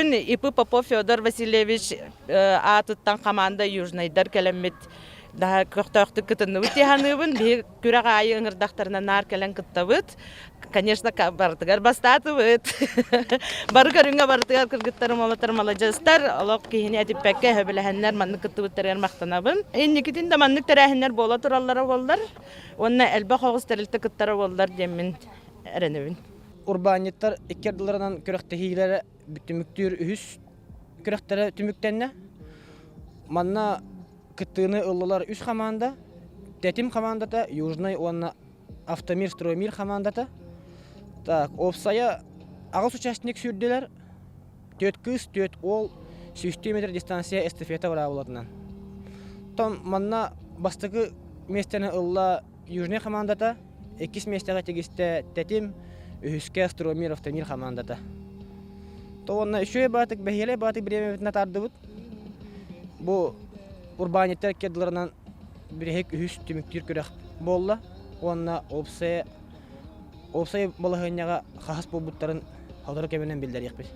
Күн ИП Попов Федор Васильевич аатыттан команда Южнайдар кэлэммит да көхтөөхтүк кытынныбыт дии саныыбын. Биһи күрэх аайы ыҥырдахтарына наар кэлэн кыттабыт. Конечно, барытыгар бастаатыбыт. Бары көрүҥҥэ барытыгар кыргыттарым уолаттар маладьыастар. Олох киһини этиппэккэ сөбүлэһэннэр маннык кыттыбыттарыгар махтанабын. Инникитин да маннык тэрээһиннэр буола тураллара буоллар уонна элбэх оҕус тэрилтэ кыттара буоллар диэммин эрэнэбин. Урбаанньыттар икки ардыларынан күрэхтэһиилэрэ түмүктүүр үһүс күрэхтэрэ түмүктэннэ. Манна кыттыыны ыллылар үс хамаанда. Тэтим хамаандата, Южный уонна Автомир Строймир хамаандата. Так, уопсайа аҕыс участник сүүрдүлэр. Түөрт кыыс, түөрт уол, сүүстүү метр дистанция эстафета быраабылатынан. Оттон манна бастакы миэстэни ылла Южный хамаандата, иккис миэстэҕэ тигистэ Тэтим, үһүскэ Строймир Автомир хамаандата. То уонна үчүгэй баатык, бэһиэлэй баатык бириэмэбитин атаардыбыт. Бу урбаанньыттар икки бүтэһик үһүс түмүктүүр күрэх буолла уонна уопсай уопсай балаһыанньаҕа хаһыс буолбуттарын сотору кэминэн биллэриэхпит.